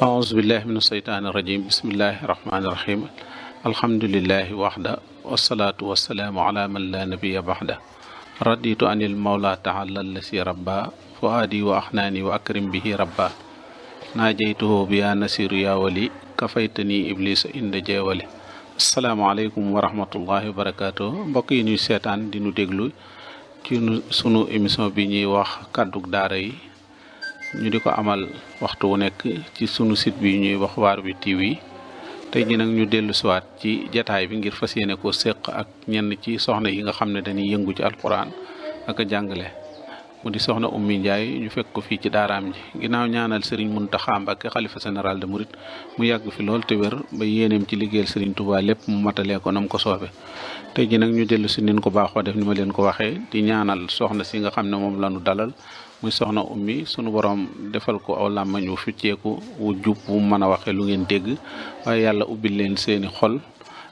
أعوذ بالله من الشيطان الرجيم بسم الله الرحمن الرحيم الحمد لله وحده والصلاة والسلام على من لا نبي بعده رضيت عن المولى تعالى الذي ربى فؤادي وأحناني وأكرم به ربا ناجيته بيا نسير يا ولي كفيتني إبليس عند جاولي السلام عليكم ورحمة الله وبركاته mbokk yi ñuy seetaan di nu déglu ci sunu émission bi ñuy wax kàddug daara yi ñu di ko amal waxtu wu nekk ci sunu site bi ñuy wax Waarwi TV tey ji nag ñu dellu siwaat ci jataay bi ngir fas yéene ko séq ak ñenn ci soxna yi nga xam ne dañuy yëngu ci alquran ak a jàngale mu di soxna Oumy Ndiaye ñu fekk ko fii ci daaraam ji ginnaaw ñaanal Serigne Mountakha Mbacké xalifa général de Mouride mu yàgg fi lool te wér ba yéeneem ci liggéeyal Serigne Touba lépp mu matalee ko nam ko soobe tey ji nag ñu dellu si nin ko baaxoo def ni ma leen ko waxee di ñaanal soxna si nga xam ne moom lañu dalal muy soxna Oumy sunu borom defal ko aw làmmañ wu ficceeku wu jub wu mën a waxee lu ngeen dégg waaye yàlla ubbil leen seeni xol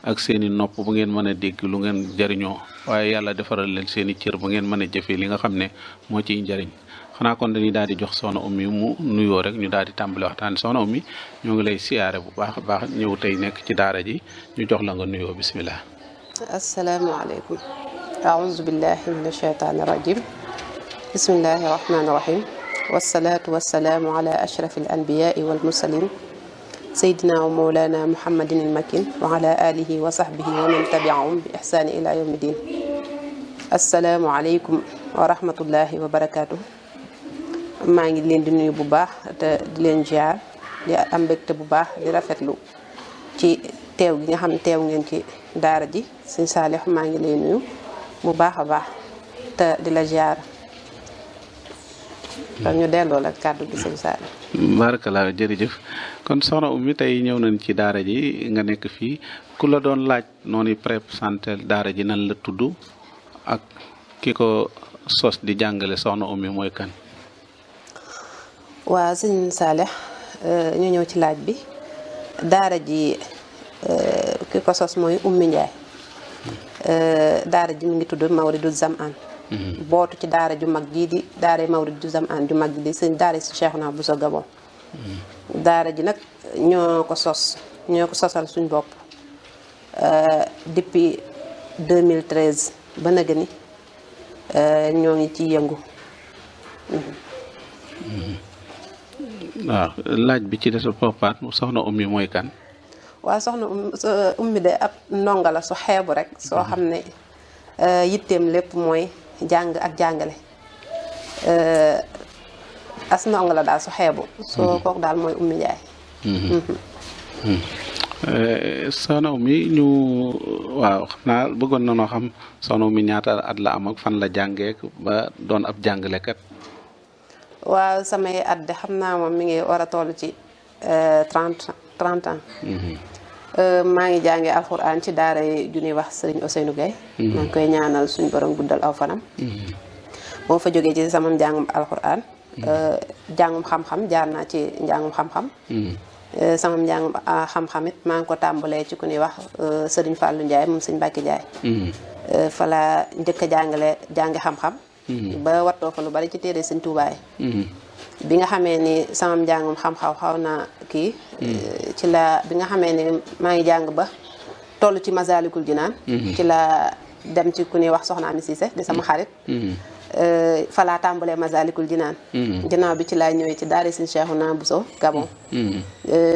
ak seeni nopp bu ngeen mën a dégg lu ngeen jariñoo waaye yàlla defaral leen seeni cër bu ngeen mën a jëfee li nga xam ne moo ciy njariñ xanaa kon dañuy daal di jox soxna Oumy mu nuyoo rek ñu daal di tàmbali waxtaan soxna Oumy ñoo ngi lay siyaare bu baax a baax ñëw tey nekk ci daara ji ñu jox la nga nuyoo bismillah. asalaamaaleykum aouzu billahi min ashaytaani rajim bismillahi rahmaani rahim wasalaatu wasalaamu ala ashrafi al anbiyaai wal mursalin sayyidina wa mawlana muhammadin al makin wa ala alihi wa sahbihi wa man tabiahum bi ihsaani ila yawmi din asalaamu aleykum wa rahmatullahi wa barakaatu. maa ngi leen di nuyu bu baax te di leen ziar di am mbégte bu baax di rafetlu ci teew gi nga xam ne teew ngeen ci daara ji sëñ Saalix maa ngi lay nuyu bu baax a baax te di la ziar kon ñu delloo la kàddu gi sëñ Saalix. barakalaa jërëjëf kon soxna Oumy tey ñëw nañ ci daara ji nga nekk fii ku la doon laaj noonu présenté daara ji nan la tudd ak ki ko sos di jàngale soxna Oumy mooy kan. waa sëñ Saalix ñu ñëw ci laaj bi daara ji ki ko sos mooy Oumy Ndiaye daara ji mu ngi tudd Mawridu Zamaan bootu ci daara ju mag jii di daara Mawridu Zamaan ju mag ji di sëñ daara si Cheikhouna Bousso Gabon daara ji nag ñoo ko sosal suñ bopp depuis 2013 ba nag ni ñoo ngi ci yëngu. waaw laaj bi ci des poppaat soxna Oumy mooy kan. waaw soxna Oumy de ab ndongo la su xeebu rek soo xam ne yitteem lépp mooy jàng ak jàngale as ndongo la daal su xeebu soo kooku daal mooy Oumy Ndiaye. soxna Oumy ñu waaw xam naa bëggoon na noo xam soxna Oumy ñaata at la am ak fan la jàngee ba doon ab jàngalekat. waaw samay at de xam naa moom mi ngi war a toll ci 30 ans. maa ngi jàngee alxuraan ci daara ju ñuy wax Serigne Ousseynou Gueye. maa ngi koy ñaanal suñu borom guddal aw fanam. moo fa jógee ci sama njàngum alxuraan. njàngum xam-xam jaar naa ci njàngum xam-xam. sama njàngum xam-xam it maa ngi ko tàmbalee ci ku ñuy wax Serigne Fallou Ndiaye moom Serigne Mbacke Ndiaye. fa la njëkk a jàngi xam-xam. ba wattoo fa lu bari ci téere Sëñ Tuubaa bi nga xamee ni sama njàngum xam-xam xaw na kii ci la bi nga xamee ni maa ngi jàng ba toll ci Masaalikul Jinaan ci la dem ci ku ñuy wax soxna Ami Cissé di sama xarit fa laa tàmbalee Masaalikul Jinaan ginnaaw bi ci laa ñëwee ci daara Sëñ Cheikhouna Bousso Gabon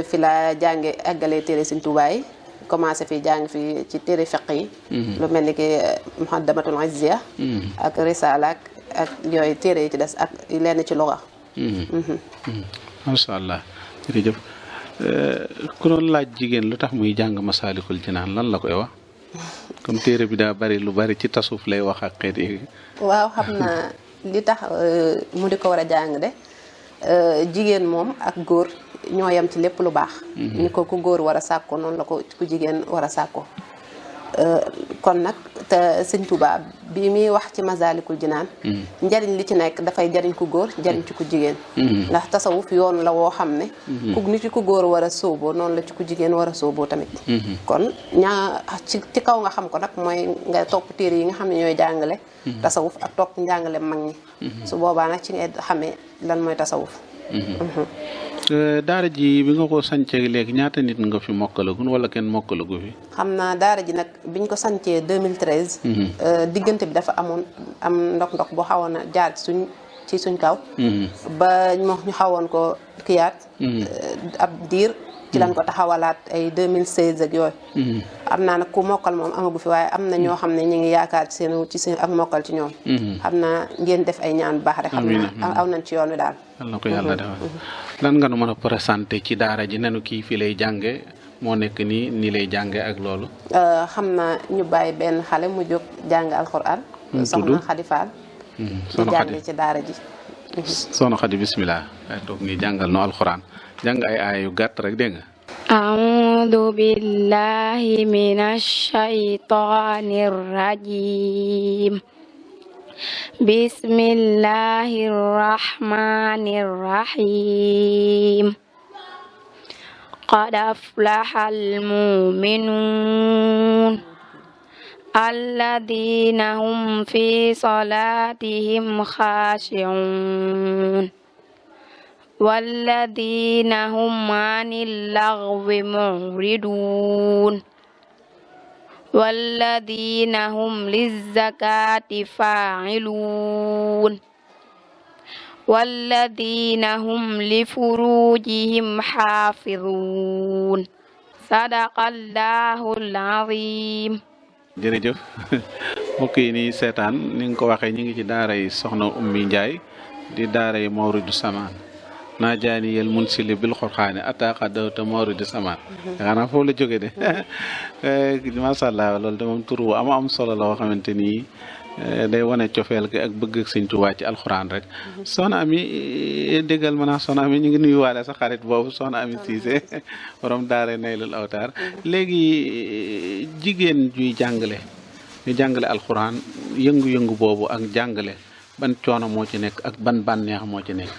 fi laa jànge eggalee téere Sëñ Tuubaa yi commencé fi jàng fi ci téere fiq yi lu mel ni ki Muqaddamatul Izziya ak Risala ak yooyu téere yi ci des ak lenn ci luga. macha allah jërëjëf ku doon laaj jigéen lu tax muy jàng Masaalikul Jinaan lan la koy wax comme téere bi daa bari lu bari ci tasuf lay wax ak xeet yi. waaw xam naa li tax mu di ko war a jàng de jigéen moom ak góor ñoo yem ci lépp lu baax. ni ko ku góor war a sàkko noonu la ko ku jigéen war a sàkko kon nag te Sëñ Tuubaa bi muy wax ci Masaalikul Jinaan njariñ li ci nekk dafay jariñ ku góor jariñ ci ku jigéen ndax tasawuf yoon la woo xam ne ku ni ci ku góor war a sóoboo noonu la ci ku jigéen war a sóoboo tamit kon ci kaw nga xam ko nag mooy nga topp téere yi nga xam ne ñooy jàngale tasawuf ak topp njàngale mag ñi su boobaa nag ci ngay xamee lan mooy tasawuf daara ji bi nga ko sancee léegi ñaata nit nga fi mokkalagun wala kenn mokkalagu fi. xam naa daara ji nag biñ ko sancee 2013. diggante bi dafa am ndox boo xawoon a jaar ci suñ kaw. ba ñu xawoon ko kiyaat. ab diir ci lañ ko taxawalaat ay 2016 ak yooyu. am naa nag ku mokkal moom amagu fi waaye am na ñoo xam ne ñu ngi yaakaar ci seen ak mokkal ci ñoom. xam naa ngeen def ay ñaan bu baax rek. xam naa aw nañ ci yoon wi daal. yàlla ko yàlla defal. lan nga nu mën a présenté ci daara ji nenu kii fii lay jànge moo nekk nii lay jànge ak loolu. xam naa ñu bàyyi benn xale mu jóg jàng alxuraan. soxna Xadi Faal. di jànge ci daara ji. soxna Xadi bismillah ay toog nii jàngal no alxuraan jàng ay aaya yu gàtt rek dégg nga. أعوذ بالله من الشيطان الرجيم بسم الله الرحمن الرحيم قد أفلح المؤمنون الذين هم في صلاتهم خاشعون والذين هم عن اللغو معرضون والذين هم للزكاة فاعلون والذين هم لفروجهم حافظون صدق الله العظيم. jërëjëf mbokk yi nii seetaan ni nga ko waxee ñu ngi ci daara yi soxna Ummi Njaay di daara yi Mawridu Samaan naa jaani yel mun sili bil xorxaani ataaka dawta Mawridu Samaan xanaa foofu la jóge de macha allah loolu de moom tur wu am solo la woo xamante ni day wane cofeel gi ak bëgg ak Sëñ Tuubaa ci alxuraan rek. soxna Ami déggal ma naa soxna Ami ñu ngi nuyuwaale sa xarit boobu soxna Ami Siise borom daara Naylul Awtaar léegi jigéen juy jàngale ñu jàngale alxuraan yëngu-yëngu boobu ak jàngale ban coono moo ci nekk ak ban bànneex moo ci nekk.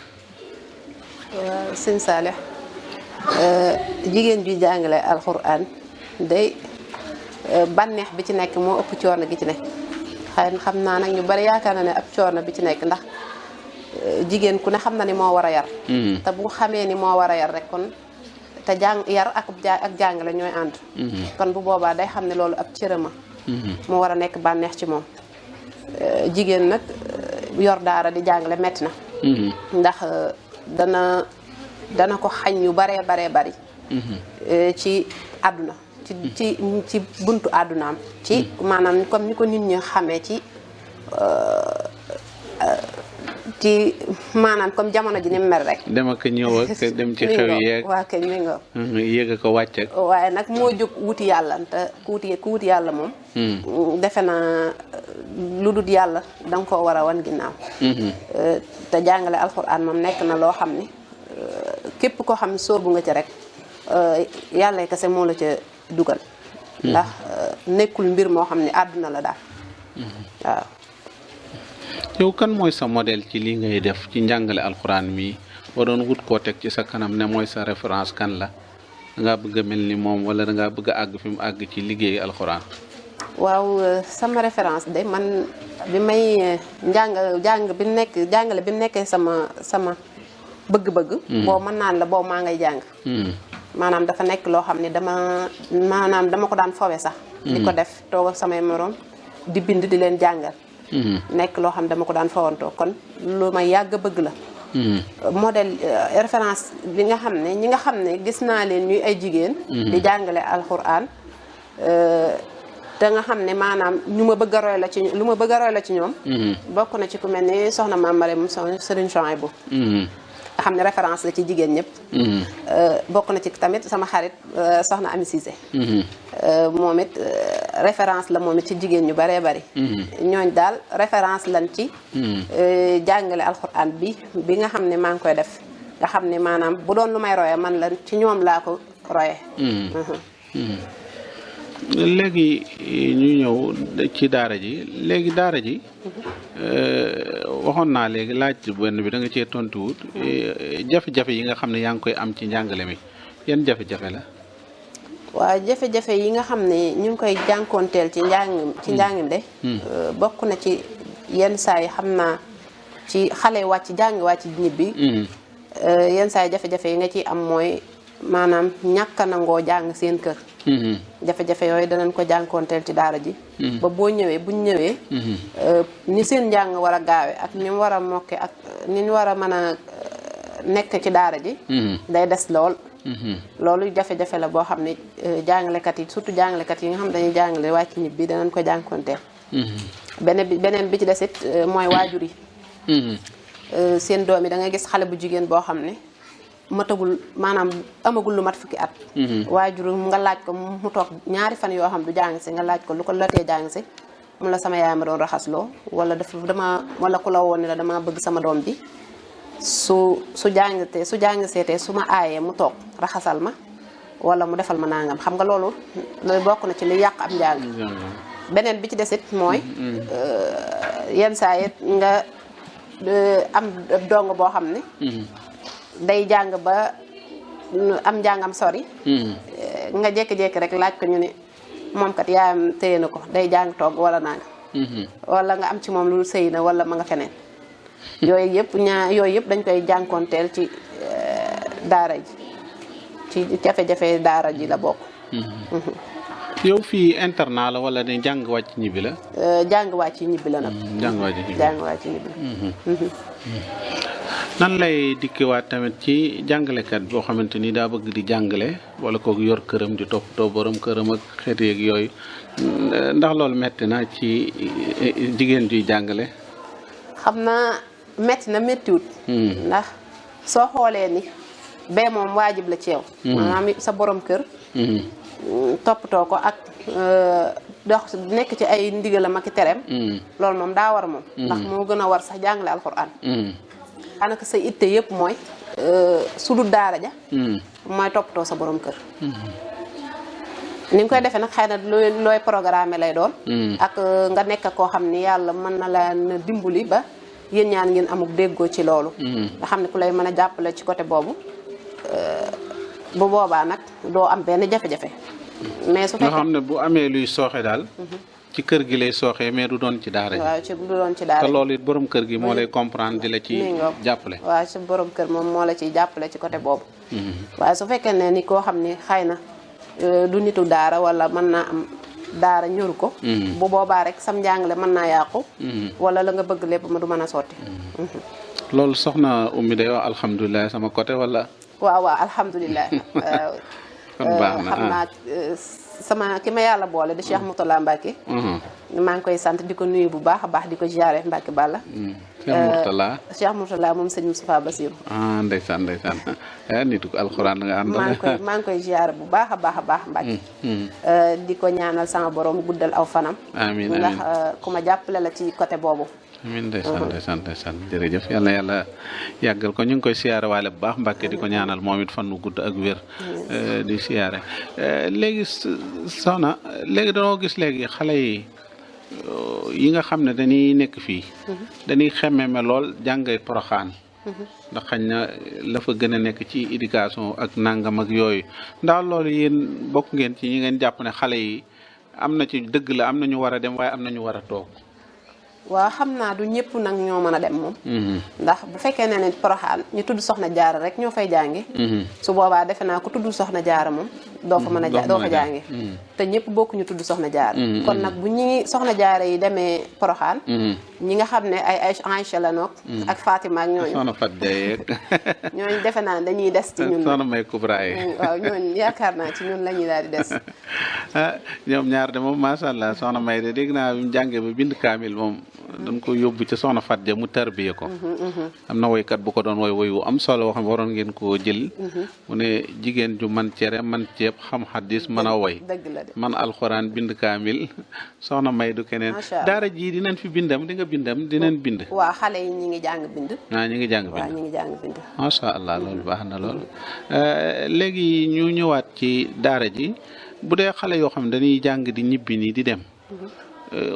waaw sëñ Saalix jigéen juy jàngale alxuraan day bànneex bi ci nekk moo ëpp coono gi ci nekk. xëy na xam naa nag ñu bari yaakaar na ne ab coono bi ci nekk ndax jigéen ku ne xam na ni moo war a yar. te bu xamee ni moo war a yar rek kon te yar ak jàngale ñooy ànd. kon bu boobaa day xam ne loolu ab cërëma. mu war a nekk bànneex ci moom. jigéen nag yor daara di jàngale metti na. ndax dana ko xañ yu baree bari. ci àdduna. ci buntu àddunaam ci maanaam comme ni ko nit ñi xamee ci maanaam comme jamono ji ni mu mel rek. dem ak ñëw ak dem ci xew yeeg waa kay mi nga yéeg ko wàcc ak waaye nag moo jóg wuti yàlla te ku wuti yàlla moom defe naa lu dul yàlla danga koo war a wan ginnaaw. te jàngale alxuraan moom nekk na loo xam ni képp koo xam ne sóobu nga ci rek yàlla kese moo la ca dugal ndax nekkul mbir moo xam ne àdduna la daal. waaw. yow kan mooy sa modèle ci li ngay def ci njàngale alxuraan mi boo doon wut koo teg ci sa kanam ne mooy sa référence kan la dangaa bëgg a mel ni moom wala dangaa bëgg a àgg fi mu àgg ci liggéey alxuraan. waaw sama référence de man bi may jàngale bi nekkee sama bëgg-bëgg. boo mën naan la boobu maa ngay jàng. maanaam dafa nekk loo xam ne dama ko daan fowe sax. di ko def toog ak samay morom di bind di leen jàngal. nekk loo xam ne dama ko daan fawantoo kon lu ma yàgg bëgg la. modèle référence bi nga xam ne ñi nga xam ne gis naa leen ñuy ay jigéen. di jàngale alxuraan te nga xam ne maanaam lu ma bëgg a roy la ci ñoom. bokk na ci ku mel ni soxna Maam Mare moom Sëriñ Souhaïbou nga xam ne référence la ci jigéen ñëpp. bokk na ci tamit sama xarit soxna Ami Cissé. moom it référence la moom it ci jigéen ñu baree bari. ñooñ daal référence lan ci jàngale alxuraan bi nga xam ne maa ngi koy def nga xam ne maanaam bu doon lu may roye man la ci ñoom laa ko roye. léegi ñu ñëw ci daara ji léegi daara ji waxoon naa léegi laaj benn bi da nga cee tontuwut jafe-jafe yi nga xam ne yaa ngi koy am ci njàngale mi yan jafe-jafe la. waaw jafe-jafe yi nga xam ne ñu ngi koy jànkoonteel ci njàng de bokk na ci yenn saa yi xam naa ci xale wàcc ñibbi yenn saa yi jafe-jafe yi nga ciy am mooy maanaam ñàkk a nangoo jàng seen kër. jafe-jafe yooyu danañ ko jànkoonteel ci daara ji. ba buñ ñëwee. ni seen njàng war a gaawe ak ni mu war a mokke ak ni ñu war a mën a nekk ci daara ji. day des lool. loolu jafe-jafe la boo xam ne jàngalekat yi surtout jàngalekat yi nga xam dañuy jàngale wàcc ñibbi danañ ko jànkoonteel. beneen bi ci desit mooy waajur yi. seen doom yi da ngay gis xale bu jigéen boo xam ne matagul maanaam amagul lu mat fukki at. waajur nga laaj ko mu toog ñaari fan yoo xam du jàng si nga laaj ko lu ko latee jàng si mu la sama yaay ma doon raxasloo wala wala ku la woon ne la dama bëgg sama doom bi su jàng seetee su ma aayee mu toog raxasal ma wala mu defal ma nangam xam nga loolu bokk na ci li yàq am njàng. beneen bi ci desit mooy yenn saa yi nga am dong boo xam ne day jàng ba am njàngam sori nga jékki-jékki rek laaj ko ñu ne moom kat yaayam téye na ko day jàng togg wala nanga wala nga am ci moom lu sëy na wala ma nga feneen yooyu yëpp dañ koy jànkoonteel ci daara ji ci jafe-jafe daara ji la bokk. yow fii internat la wala ne jàng wàcc ñibbi la. jàng wàcc ñibbi la nag. jàng wàcc ñibbi nan lay dikkiwaat tamit ci jàngalekat boo xamante ni daa bëgg di jàngale wala kooku yor këram di toppatoo borom këram ak xeet yeeg yooyu ndax loolu metti na ci jigéen juy jàngale. xam naa metti na méttiwut. ndax soo xoolee ni bee moom waajib la ci yow. maanaam sa borom kër. toppatoo ko ak dox nekk ci ay ndigalam ak tereem. loolu moom daa war moom. ndax moo gën a war sax jàngale alxuraan. daanaka sa itte yëpp mooy su dul daara ja. mooy toppatoo sa borom kër. ni nga koy defee nag xëy na looy programme lay doon. ak nga nekk koo xam ni yàlla mën na la dimbali ba yéen ñaan ngeen amuk déggoo ci loolu. nga xam ne ku lay mën a jàppale ci côté boobu. bu boobaa nag doo am benn jafe-jafe. mais su fekkee nga xam ne bu amee luy sooxe daal. ci kër gi lay sooxee mais du doon ci daara ji. waaw du doon ci daara ji te loolu it borom kër gi moo lay comprendre di la ci jàppale. waaw ci borom kër moom moo la ciy jàppale ci côté boobu. waaye su fekkee ne ni koo xam ni xëy na du nitu daara wala mën naa am daara ñoru ko. bu boobaa rek sam njàngale mën naa yàqu. wala la nga bëgg lépp ma du mën a sotti. loolu soxna Oumy day wax alhamdulilah sama côté wala. waaw alhamdulilah. kon baax na xam naa sama ki ma yàlla boole di Cheikh Moutalla Mbacke. maa ngi koy sant di ko nuyu bu baax a baax di ko ziare Mbacke Balla. Cheikh Moutalla moom sëñ Moustapha Bassirou. Ndeysaan nitu ko alxuraan nga àndal. maa ngi koy ziare bu baax a baax Mbacke. di ko ñaanal sama borom guddal aw fanam. amiin ndax ku ma jàppale la ci côté boobu. amiin ndeysaan jërëjëf yal na yàlla yàggal ko ñu ngi koy siyaare waale bu baax Mbàkke di ko ñaanal moom it fan wu gudd ak wér di siyaare léegi soxna léegi dañoo gis léegi xale yi nga xam ne dañuy nekk fii dañuy xemmeme lool jàngay Poroxaan ndax xañ na la fa gën a nekk ci éducation ak nangam ak yooyu ndax loolu yéen bokk ngeen ci ñi ngeen jàpp ne xale yi am na ci dëgg la am na ñu war a dem waaye am na ñu war a toog. waaw xam naa du ñëpp nag ñoo mën a dem moom. ndax bu fekkee ne Poroxaan ñu tudd Soxna Jaara rek ñoo fay jànge. su boobaa defe naa ko tudd Soxna Jaara moom. doo fa mën a doo fa jànge. te ñëpp bokk ñu tudd Soxna Jaara. kon nag bu ñi Soxna Jaara yi demee Poroxaan. ñi nga xam ne ay Aïcha la noog. ak Fatima ak ñooñu. Soxna Fat Jaye. ñooñu defe naa dañuy des ci ñun. Soxna May Kubra yi. waaw ñooñu yaakaar naa ci ñun la ñuy daal di des. ñoom ñaar de moom macha allah Soxna May de dégg naa bi mu jàngee ba bind kaamil moom. dañ ko yóbbu ca Soxna Fat Ja mu tarbiye ko. am na woykat bu ko doon woy wu am solo wax waroon ngeen koo jël. mu ne jigéen ju man cere man ceeb xam xaddis mën a woy. dëgg la de man alxuraan bind kaamil Soxna May du keneen. daara ji dinañ fi bindam di nga bindam dinañ bind. waaw xale yi ñi ngi jàng bind. ñi ngi jàng bind waaw ñi ngi jàng bind. macha allah loolu baax na lool. léegi ñu ñëwaat ci daara ji bu dee xale yoo xam ne dañuy jàng di ñibbi nii di dem.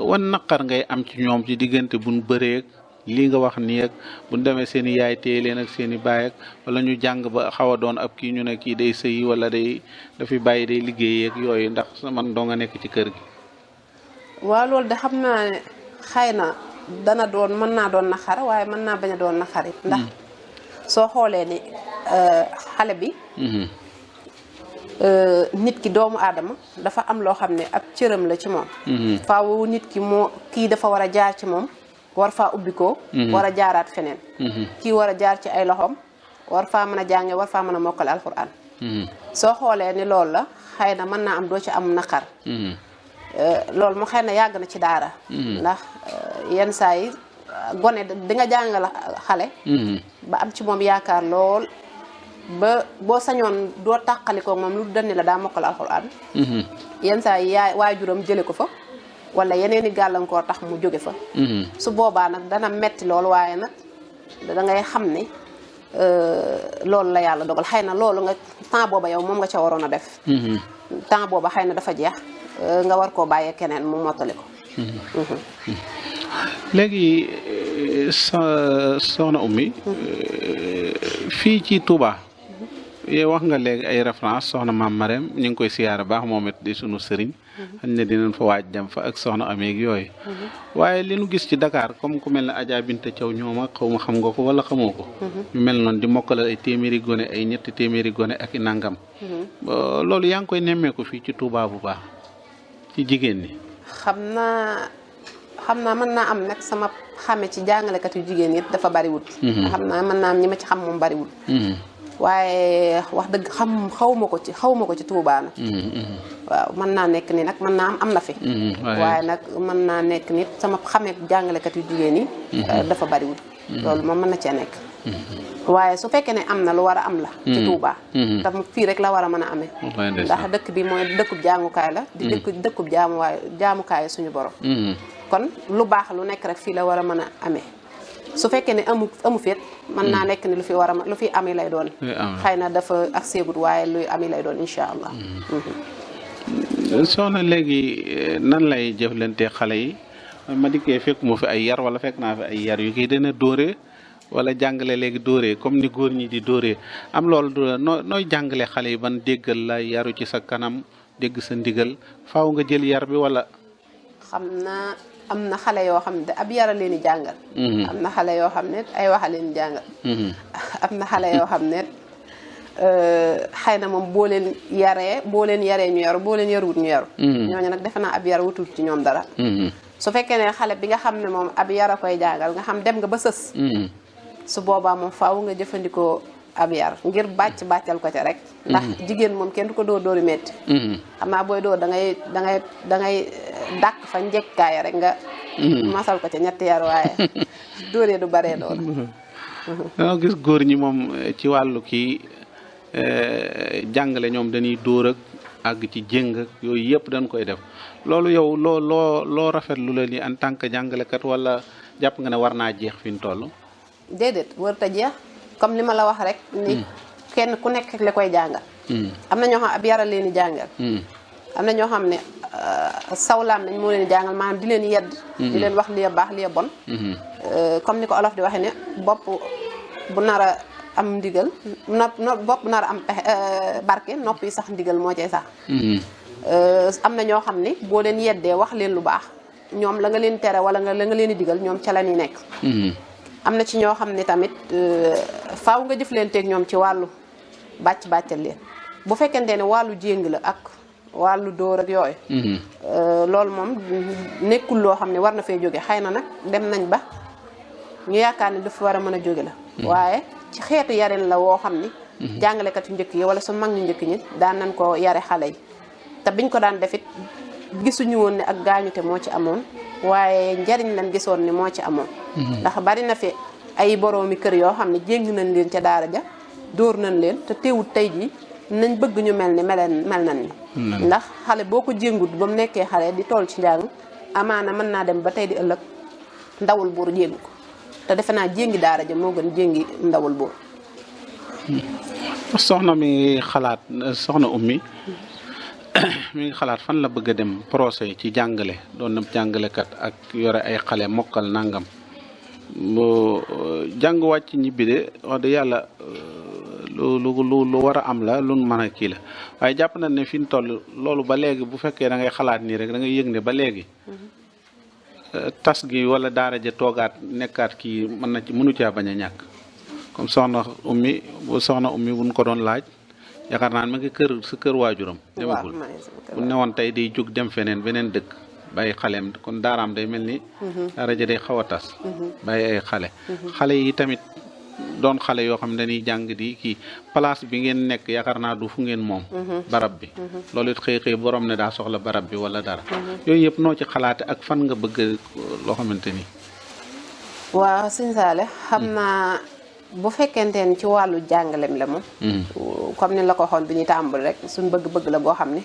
wan naqar ngay am ci ñoom ci diggante buñ bëreeg lii nga wax nii ak buñ demee seen i yaay téye leen ak seen i baay ak wala ñu jàng ba xaw a doon ab kii ñu ne kii day sëyi wala dafay bàyyi day liggéey ak yooyu ndax man doo nga nekk ci kër gi. waaw loolu de xam naa ne xëy na mën naa doon naqar waaye mën naa bañ a doon naqar it ndax soo xoolee ni xale bi nit ki doomu aadama dafa am loo xam ne ab cëram la ci moom faaw nit ki moo kii dafa war a jaar ci moom war faa ubbi ko war a jaaraat feneen kii war a jaar ci ay loxoom war faa mën a jànge war faa mën a mokkal alxuraan soo xoolee ni loolu la xëy na mën naa am doo ci am naqar loolu mu xëy na yàgg na ci daara ndax yenn saa yi gone di nga jàngal xale ba am ci moom yaakaar lool ba boo sañoon doo tàqalikoo moom lu dënni la daa mokkal alxuraan yenn saa yi waajuram jële ko fa wala yeneen i gàllankoor tax mu jóge fa su boobaa nag dana metti lool waaye nag da ngay xam ne loolu la yàlla dogal xëy na loolu nga temps booba yow moom nga ca waroon a def temps booba xëy na dafa jeex nga war koo bàyyee keneen mu mottali ko léegi soxna Oumy fii ci Touba yow wax nga léegi ay référence soxna maam Marème ñu ngi koy siyaara baax moom it di sunu sëriñ xañ ne dinañ fa waaj dem fa ak soxna Amee ak yooyu waaye li nu gis ci Dakar comme ku mel ne Adja Binta Thiaw ñooma xaw ma xam nga ko wala xamoo ko ñu mel noonu di mokkalal ay téeméeri gone ay ñetti téeméeri gone ak i nangam loolu yaa ngi koy nemmeeku fii ci Touba bu baax ci jigéen ñi xam naa mën naa am nag sama xame ci jàngalekat yu jigéen yi dafa bariwul xam naa mën naa am ñi ma ci xam moom bariwul waaye wax dëgg xawma ko ci Touba nag waaw mën naa nekk ni nag mën naa am na fi waaye nag mën naa nekk nit sama xamee jàngalekat yu jigéen yi dafa bariwul loolu moom mën na cee nekk waaye su fekkee ne am na lu war a am la ci Touba tam fii rek la war a mën a amee ndax dëkk bi mooy dëkkub jàngukaay la di dëkkub jaamukaay suñu borom kon lu baax lu nekk rek fii la war a mën a amee su fekkee ne amu féet mën naa nekk ni lu fi ami lay doon xëy na dafa ak seegut waaye luy ami lay doon incha allah soxna léegi nan lay jëflante xale yi ma dikkee fekk mu fi ay yar wala fekk naa fi ay yar yu kii dana dóoree wala jàngale léegi dóoree comme ni góor ñi di dóoree am loolu nooy jàngale xale yi ban déggal la yaru ci sa kanam dégg sa ndigal faaw nga jël yar bi wala xam naa am na xale yoo xam ne ab yara leen di jàngal am na xale yoo xam ne ay waxa leen jàngal am na xale yoo xam ne xëy na moom boo leen yaree ñu yaru boo leen yaruwut ñu yaru ñooñu nag defe naa ab yara wutul ci ñoom dara su fekkee ne xale bi nga xam ne moom ab yara koy jàngal nga xam dem nga ba sës su boobaa moom faaw nga jëfandikoo ab yar ngir bàccal ko ca rek ndax jigéen moom kenn du ko dóori metti xam naa booy dóor da ngay dàq fa njëkkaay rek nga masal ko ca ñetti yar waaye dóoree du baree loolu danga gis góor ñi moom ci wàllu kii jàngale ñoom dañuy dóor ak àgg ci jéng ak yooyu yëpp dañ koy def loolu yow loo rafetlu la ni en tant que jàngalekat wala jàpp nga ne war naa jeex fi ñu toll déedéet warut a jeex comme li ma la wax rek ni kenn ku nekk ak la koy jàngal am na ñoo xam ab yara leen di jàngal am na ñoo xam ne sawlaam nañ moo leen di jàngal maanaam di leen yedd di leen wax li baax li bon comme ni ko olof di waxee ne bopp bu nar a am ndigal bopp bu nar a am barke nopp yi sax ndigal moo cay sax am na ñoo xam ne boo leen yeddee wax leen lu baax ñoom la nga leen tere wala la nga leen di digal ñoom ca la ñuy nekk am na ci ñoo xam ne tamit faaw nga jëflanteeg ñoom ci wàllu bàccal leen bu fekkente ne wàllu jéng la ak wàllu dóor ak yooyu loolu moom nekkul loo xam ne war na fee jóge xëy na nag dem nañ ba ñu yaakaar ne dafa war a mën a jóge la waaye ci xeetu yarin la woo xam ni jàngalekat yu njëkk yi wala su mag ñu njëkk ñi daan nañ ko yare xale yi te biñ ko daan defit gisuñu woon ne ak gaañute moo ci amoon waaye njariñ lañ gisoon ni moo ci amoon ndax bari na fi ay boroomi kër yoo xam ne jéng nañ leen ca daara ja dóor nañ leen te teewut tey jii nañ bëgg ñu mel ni mel nañ ni ndax xale boo ko jéngut ba mu nekkee xale di toll ci njàng amaana mën naa dem ba tey di ëllëg ndawul buur jéng ko te defe naa jéngi daara ja moo gën jéngi ndawul buur soxna mi xalaat soxna Oumy mi ngi xalaat fan la bëgg a dem procès ci jàngale doon na jàngalekat ak yore ay xale mokkal nangam boo jàng wàcc ñibbi de wax dëgg yàlla lu war a am la lu mën a kii la waaye jàpp na ne fi ñu toll loolu ba léegi bu fekkee da ngay xalaat nii rek da ngay yëg ne ba léegi tas gi wala daara ja toogaat nekkaat kii mën na ci mënu caa bañ a ñàkk comme soxna ummi buñ ko doon laaj yaakaar naa ma ngi sa kër waajuram demagul bu newoon tey di jóg dem feneen beneen dëkk bàyyi xaleem kon daaraam day mel ni daara ja day xaw a tas bàyyi ay xale yi tamit doon xale yoo xam ne dañuy jàng di kii place bi ngeen nekk yaakaar naa du fu ngeen moom barab bi loolu it xëy borom ne daa soxla barab bi wala dara yooyu yëpp noo ci xalaate ak fan nga bëgg loo xamante ni waaw sëñ Saale xam naa bu fekkente ni ci wàllu jàngalem la moom comme ni la ko waxoon bi ñuy tàmbali rek suñ bëgg-bëgg la boo xam ne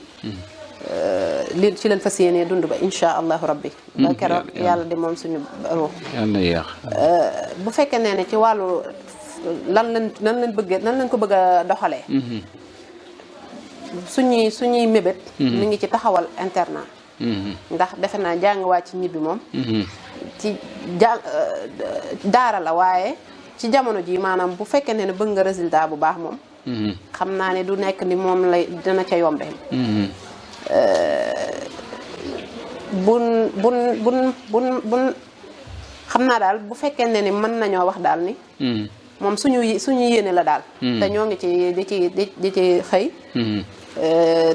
li ci leen fas yéenee dund ba insha allahu rabbi ba keroog yàlla di moom suñu ruux yàlla yéex bu fekkee ne ci wàllu nan lañ ko bëgg a doxalee suñuy mébét mi ngi ci taxawal internat ndax defe naa jàng wàcc ñibbi moom ci daara la waaye ci jamono ji maanaam bu fekkee ne bëgg nga résultat bu baax moom xam naa ne du nekk ni moom lay dina ca yombe bun xam naa daal bu fekkee ne ni mën nañoo wax daal ni moom suñu yéene la daal te ñoo ngi ci di ci xëy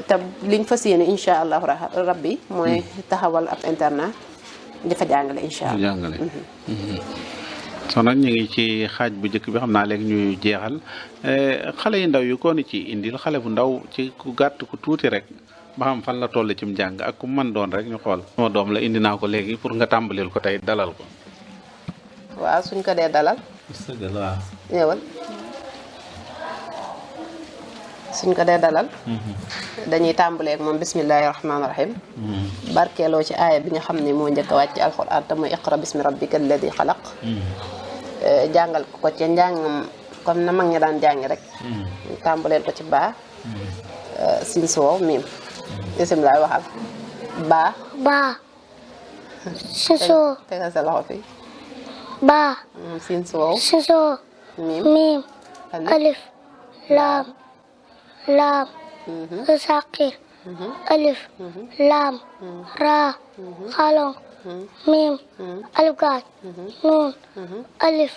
te liñ fas yéene insha allahu rabbi mooy taxawal ab internat di fa jàngale insha allah soxna ñu ngi ci xaaj bu njëkk bi xam naa léegi ñuy jeexal xale yu ndaw yu ko ni ci indil xale bu ndaw ci ku gàtt ku tuuti rek ba xam fan la toll ci mu jàng ak ku mën doon rek ñu xool sama doom la indi naa ko léegi pour nga tàmbalil ko tey dalal ko waaw suñ ko dee dalal waaw ñëwal suñ ko dee dalal dañuy tàmbalee ak moom bismillahi rahmaani rahim barkeeloo ci aaya bi nga xam ne moo njëkk a wàcc ci alxuraan te mooy iqra bismi rabbika alladi xalaq jàngal ko ci njàngam comme na mag ña daan jàngi rek tàmbaleel ko ci baa sin soow miim isim laay waxal baa sin soow tegal sa loxo fii baa sin soow miim alif laam saqir alif laam raa xalong miim alif gaaj nuun alif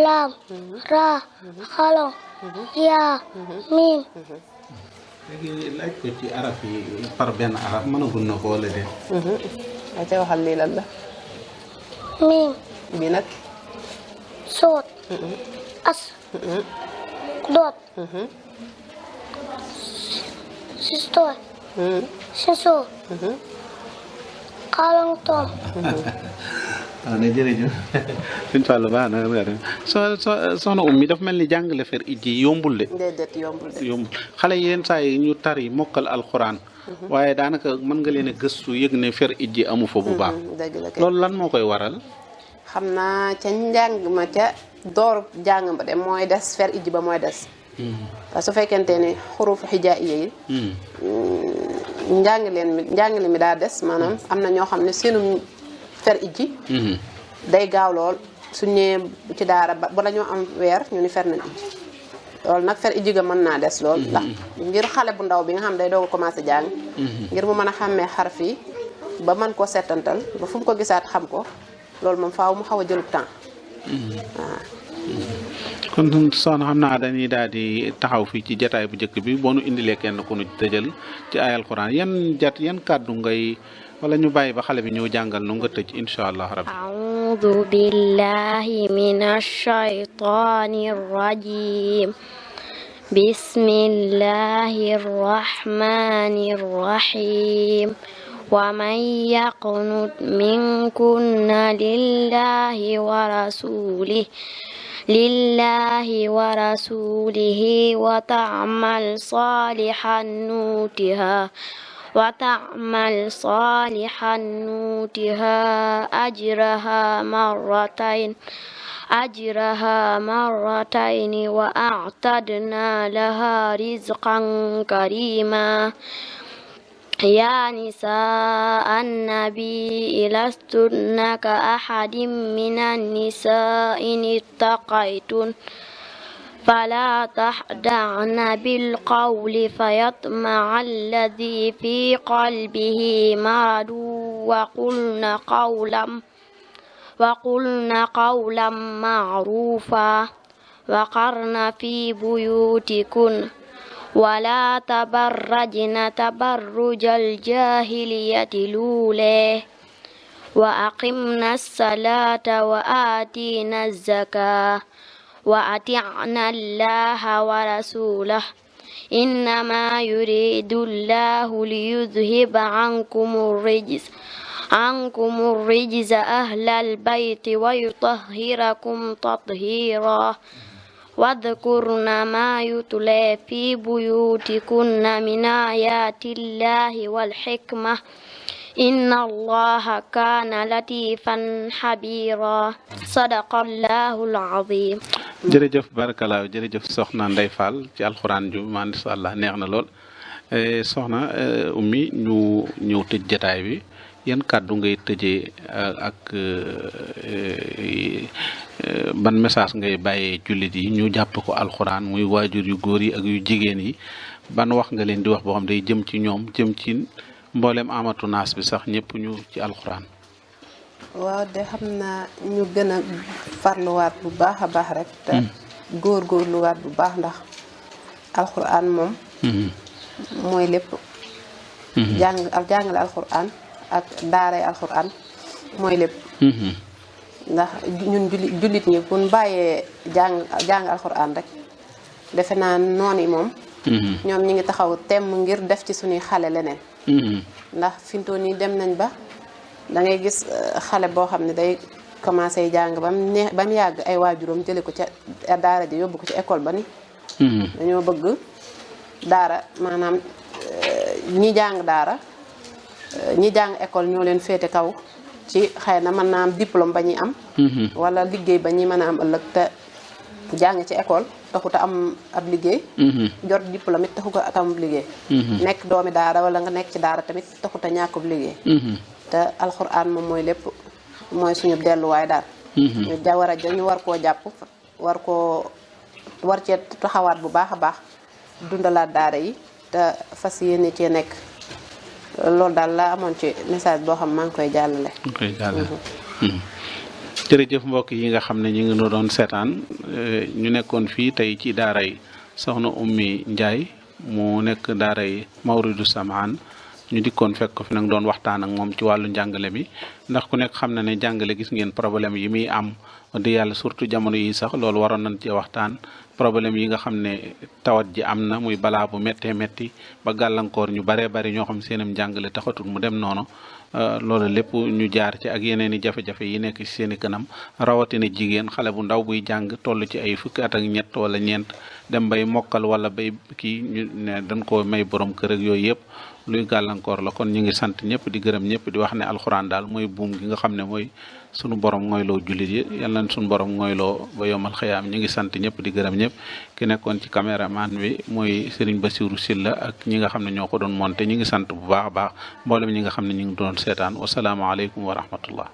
laam raa xalong yaa miim léegi laaj ko ci araf yi par benn araf mënagul na ko wala déet a ca waxal lii lan la miim bi nag soot as doot sistooy sisoo xaalong toom waaw ne jërëjëf suñ Fallou baax na nga dem soxna Oumy dafa mel ni jàngale fer ijji yombul de déedéet yombul xale yenn saa yi ñu tari mokkal alxuraan waaye daanaka mën nga leen a gëstu yëg ne fer ijji amu fa bu baax dëgg la kay loolu lan moo koy waral xam naa ca njàng ma ca door jàng ba de mooy des fer ijji ba mooy des parce que su fekkente ne xurufu xijaa yi njàngale mi daa des maanaam am na ñoo xam ne seenum fer ijji day gaaw lool suñ ñëwee ci daara ba la ñoo am weer ñu ni fer nañ ijji loolu nag fer ijji ga mën naa des lool ndax ngir xale bu ndaw bi nga xam day doog a commencé jàng ngir mu mën a xàmmee xaraf yi ba mën koo settantal ba fu mu ko gisaat xam ko loolu moom faaw mu xaw a jëlub temps waaw kon soxna xam naa dañuy daal di taxaw fii ci jataay bu njëkk bi boo nu indilee kenn ku nu tëjal ci ay alxuraan yan kàddu ngay wala ñu bàyyi ba xale bi ñëw jàngal nu nga tëj incha allah rabbi a'uudu billahi minash shaytaanir rajiim bismillahir rahmaanir rahiim wa man yaqnut minkunna lillahi wa rasuulihi wa ta'mal صالحا نؤتها أجرها مرتين وأعتدنا لها رزقا كريما يا نساء النبي لستن كأحد من النساء إن اتقيتن فلا تخضعن بالقول فيطمع الذي في قلبه مرض وقلن قولا معروفا وقرن في بيوتكن ولا تبرجن تبرج الجاهلية الأولى وأقمنا الصلاة وآتينا الزكاة وأطعنا الله ورسوله إنما يريد الله ليذهب عنكم الرجز أهل البيت ويطهركم تطهيرا واذكرن ما يتلى في بيوتكن من آيات الله والحكمة إن الله كان لطيفا خبيرا صدق الله العظيم. jërëjëf barakalaaw jërëjëf soxna Ndeye Fall ci alxuraan ju macha allah neex na lool soxna ummi ñu ñëw tëj jataay bi yan kàddu ngay tëjee ak ban message ngay bàyyee jullit yi ñu jàpp ko alxuraan muy waajur yu góor yi ak yu jigéen yi ban wax nga leen di wax boo xam day jëm ci ñoom jëm ci mboolem amatu naas bi sax ñëpp ñu ci alxuraan. waaw de xam naa ñu gën a farluwaat bu baax a baax rek. te góorgóorluwaat bu baax ndax alxuraan moom. mooy lépp. jàngale alxuraan ak daaray alxuraan mooy lépp. ndax ñun jullit ñi bu ñu bàyyee jàng alxuraan rek defe naa noonu yi moom. ñoom ñi ngi taxaw temm ngir def ci suñuy xale leneen. ndax fintoon yi dem nañ ba da ngay gis xale boo xam ne day commencé jàng ba mu yàgg ay waajuram jële ko ca daara ji yóbbu ko ci école ba ni dañoo bëgg daara maanaam ñi jàng daara ñi jàng école ñoo leen féete kaw ci xëy na mën naa am diplôme ba ñuy am wala liggéey ba ñi mën a am ëllëg te jàng ci école taxuta am ab liggéey jot diplôme it taxu ko am liggéey nekk doomi daara wala nga nekk ci daara tamit taxuta ñàkkub liggéey te alxuraan moom mooy lépp mooy suñu delluwaay daal ñu war koo jàpp war cee taxawaat bu baax a baax dundalaat daara yi te fas yéene cee nekk loolu daal la amoon ci message boo xam maa ngi koy jàllale jërëjëf mbokk yi nga xam ne ñu ngi nu doon seetaan ñu nekkoon fii tey ci daaray soxna Ummi Ndiaye mu nekk daaray Mawridu Samaan ñu dikkoon fekk ko fi nag doon waxtaan ak moom ci wàllu njàngale mi ndax ku nekk xam na ne jàngale gis ngeen problème yi muy am di yàlla surtout jamono yi sax loolu waroon nañ ci waxtaan problème yi nga xam ne tawat ji am na muy balaa bu méttee métti ba gàllankoor ñu baree bari ñoo xam seenam njàngale taxatul mu dem noonu loolu lépp ñu jaar ci ak yeneen i jafe-jafe yi nekk ci seen i kanam rawatina jigéen xale bu ndaw buy jàng toll ci ay fukki at ak ñett wala ñeent dem bay mokkal wala bay kii ñu ne dañ ko may borom kër ak yooyu yëpp luy gàllankoor la kon ñu ngi sant ñëpp di gërëm ñëpp di wax ne alxuraan daal mooy buum gi nga xam ne mooy sunu borom ngoyloo jullit yi yàlla na sunu borom ngoyloo ba yomal xëyaam ñu ngi sant ñëpp di gërëm ñëpp ki nekkoon ci caméraman bi mooy Serigne Bassirou Sylla ak ñi nga xam ne ñoo ko doon monté ñu ngi sant bu baax a baax mboolem ñi nga xam ne ñu ngi doon seetaan wasalaamaaleykum wa rahmatullah